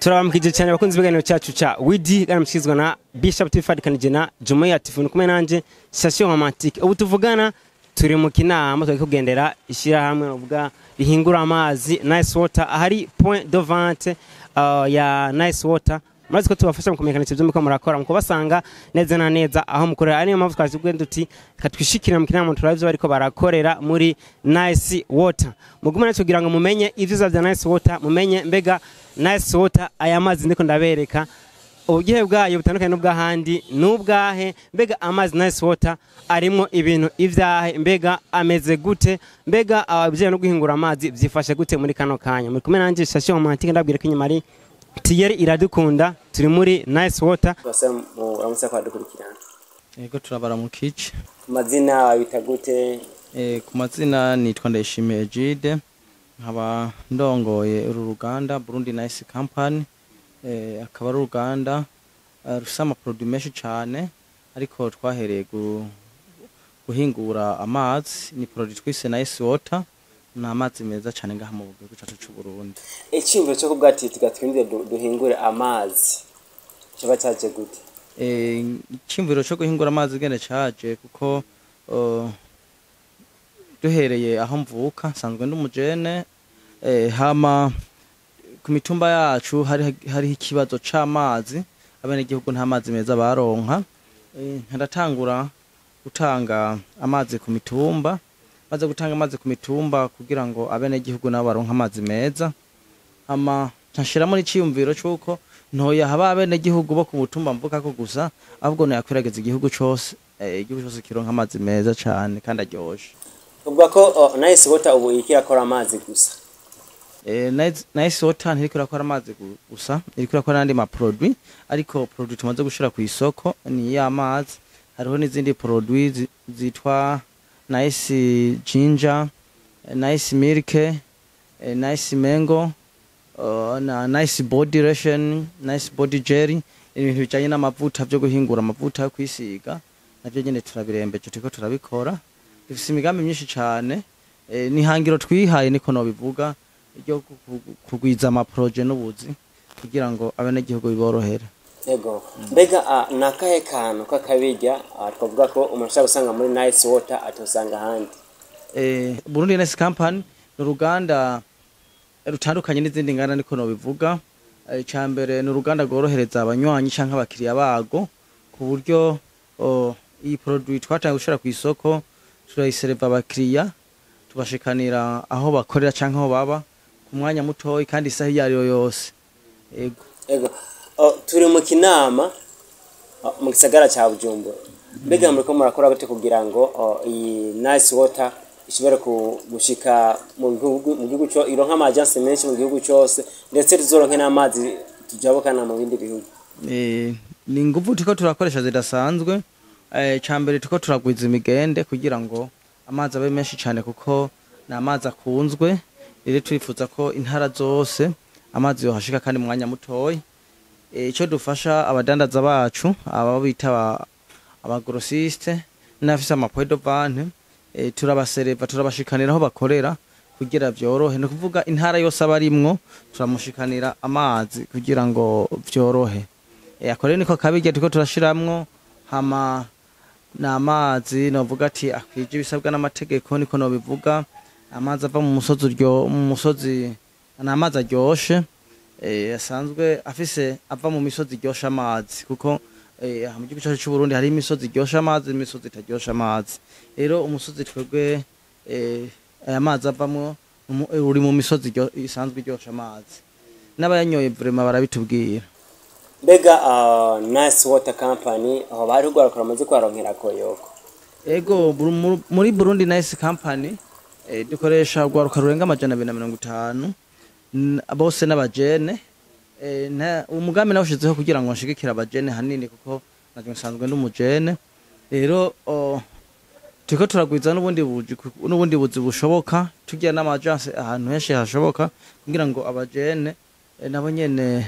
Turabamukije cyane abakunzi b'ikiganiro cyacu ca Widi kandi mushikirizwa na Bishop Tifad Kanijena Jumuiya Tifuni kumwe nanje Station Romantique. Ubu tuvugana turi mu Kinama, turi kugendera ishyirahamwe uvuga rihingura amazi Nice Water, ahari point de vente ya Nice Water. Murazi ko tubafasha mu kumenyekanisha ibyo muriko murakora, mu kubasanga neza na neza aho mukorera. Ari niyo mpamvu twaje duti twishikira mu Kinama, turabe ibyo bariko barakorera muri Nice Water. Mugume natwe kugira ngo mumenye ivyiza vya Nice Water, mumenye mbega Nice Water, aya mazi ndiko ndabereka, uburyohe bwayo butandukanye n'ubw'ahandi n'ubwahe? Mbega amazi Nice Water arimo ibintu ivyahe? Mbega ameze gute? Mbega ibijyanye no guhingura amazi vyifashe gute muri kano kanya? Muri kumwe nanje Station Romantique, ndabwira ko inyuma ari Thierry Iradukunda. Turi muri Nice Water. Bose muramutse kwadukurikirana. Yego, turabaramukije. Ku mazina babita gute? Ku mazina nitwa Ndayishimiye Egide, nkaba ndongoye uru ruganda Burundi Nice Company. Akaba ari uruganda rufise ama produits menshi cane, ariko twahereye guhingura amazi. Ni produit twise Nice Water, ni amazi meza cane ngaha mu gihugu cacu c'u Burundi. Iciyumviro cyo kuvuga ati tugatwinde duhingure amazi kiba cyaje gute? Iciyumviro co guhingura amazi gene caje kuko duhereye aho mvuka, nsanzwe ndi umujene, hama ku mitumba yacu hariho ikibazo c'amazi, abenegihugu nta mazi meza baronka. Ndatangura gutanga amazi ku mitumba, maze gutanga amazi ku mitumba kugira ngo abenegihugu nabo baronke amazi meza, hama nshiramo n'iciyumviro c'uko ntoya haba abenegihugu bo ku mutumba mvukako gusa, ahubwo noyakwiragiza igihugu cose, igihugu cose kironka amazi meza cane kandi aryoshe. Uvuga ko Nice Water ubu iriko irakora amazi gusa? Nice Water ntiriko irakora amazi gusa, iriko irakora n'andi ma produit, ariko produit tumaze gushira ku isoko ni y'amazi. Hariho n'izindi produit zitwa Nice Ginger, Nice Milk, Nice Mango, na Nice Body Lotion, Nice Body Jelly, ibintu bijanye n'amavuta vyo guhingura amavuta yo kwisiga, navyo nyene turabirembeje, turiko turabikora. Dufise imigambi myinshi cane, n'ihangiro twihaye, niko nobivuga, ryo kugwiza ama projets n'ubuzi kugira ngo abenegihugu biborohere. Ego, mbega nakahe kantu k'akabirya twavuga ko umuntu ashobora gusanga muri Nice Water atosanga ahandi? Burundi Nice Company ni uruganda rutandukanye n'izindi nganda, niko nobivuga. Ica mbere, ni uruganda rworohereza abanywanyi canke abakiriya bago, ku buryo iyi produit twatangiye gushira ku isoko turayiserva abakiriya, tubashikanira aho bakorera canke aho baba ku mwanya mutoyi kandi isaha iyo ariyo yose. Ego. Ego, turi mu Kinama, mu gisagara ca Bujumbura. Mbega muriko murakora gute kugira ngo iyi Nice Water ishobore gushika mu gihugu cyo, ironka ama agence menshi mu gihugu cyose, ndetse tuzoronke n'amazi tujabukana mu bindi bihugu? Ni inguvu turiko turakoresha zidasanzwe. Ica mbere, turiko turagwiza imigende kugira ngo amazi abe menshi cane, kuko ni amazi akunzwe. Rero turifuza ko intara zose amazi yohashika kandi mu mwanya mutoyi. Ico dufasha abadandaza bacu, aba bita aba grossiste n'abafise ama point de vente, turabasereva, turabashikanira aho bakorera kugira vyorohe. Ni ukuvuga intara yose aba arimwo turamushikanira amazi kugira ngo vyorohe. Ako rero niko kabirya turiko turashiramwo. Hama ni amazi novuga ati akwije ibisabwa n'amategeko, niko nobivuga. Amazi ava mu musozi uryo, mu musozi, ni amazi aryoshe, asanzwe afise ava mu misozi iryoshe amazi, kuko aha mu gihugu cyacu c'u Burundi hari imisozi iryoshe amazi n'imisozi itaryoshe amazi. Rero umusozi twebwe aya mazi avamwo uri mu misozi isanzwe iryoshe amazi, n'abayanyoye vraiment barabitubwira. Mbega Nice Water Company aho bari urwaruka rumaze kuharonkera koyoko? Ego, muri Burundi Nice Company dukoresha urwaruka rurenga 250, bose n'abajene. Umugambi nawushizeho kugira ngo nshigikire abajene hanini, kuko naje nsanzwe ndi umujene. Rero turiko turagwiza n'ubundi buzi bushoboka, tugira n'ama agence ahantu henshi hashoboka kugira ngo abajene nabo nyene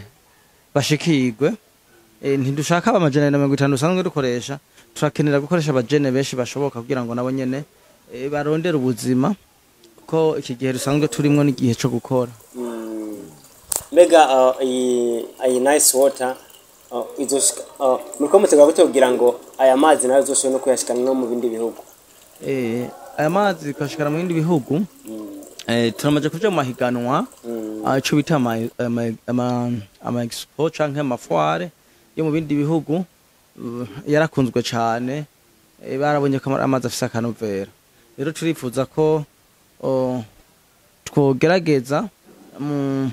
bashikirwe. Ntidushaka aba 250 dusanzwe dukoresha, turakenera gukoresha abajene benshi bashoboka kugira ngo nabo nyene barondere ubuzima, kuko iki gihe dusanzwe turimwo n'igihe co gukora. Mbega iyi Nice Water izoshika, muriko mutegura gute kugira ngo aya mazi nayo azoshobore no kuyashikana no mu bindi bihugu? Aya mazi kashikana mu bindi bihugu, turamaze kuja mu mahiganwa, ico bita ama expo canke ama foire yo mu bindi bihugu. Yarakunzwe cane, barabonye ko amazi afise akanovera. Rero turifuza ko twogerageza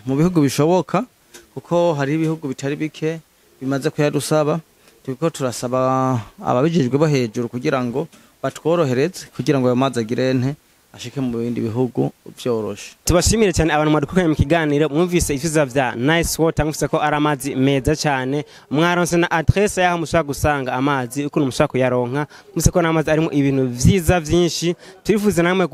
mu bihugu bishoboka, kuko hari ibihugu bitari bike bimaze kuyadusaba. Turiko turasaba ababijejwe bo hejuru kugira ngo batworohereze, kugira ngo ayo mazi agire nte ashike mu bindi bihugu vyoroshe. Tubashimire cyane abantu mwadukurikiranye mu kiganiro. Mwumvise ivyiza vya Nice Water, mwumvise ko ari amazi meza cyane, mwaronse na adresse y'aho mushobora gusanga amazi, ukuntu mushobora kuyaronka. Mwumvise ko n'amazi arimo ibintu vyiza vyinshi. Turifuza namwe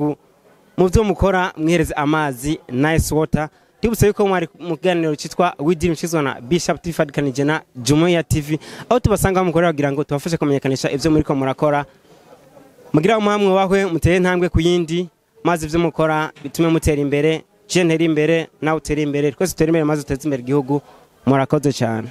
mu vyo mukora mwihereze amazi Nice Water. Tubutse yuko mwari mu kiganiro cyitwa Widi, mshizwa na Bishop Tifad Kanije na Jumuiya TV, aho tubasanga mukorera kugira ngo tubafashe kumenyekanisha ivyo muriko murakora. Mugira umuhamwe wahwe, mutere intambwe ku yindi, maze ivyo mukora bitume mutera imbere. Je ntera imbere, nawe utere imbere, twese dutere imbere, maze duteze imbere igihugu. Murakoze cyane.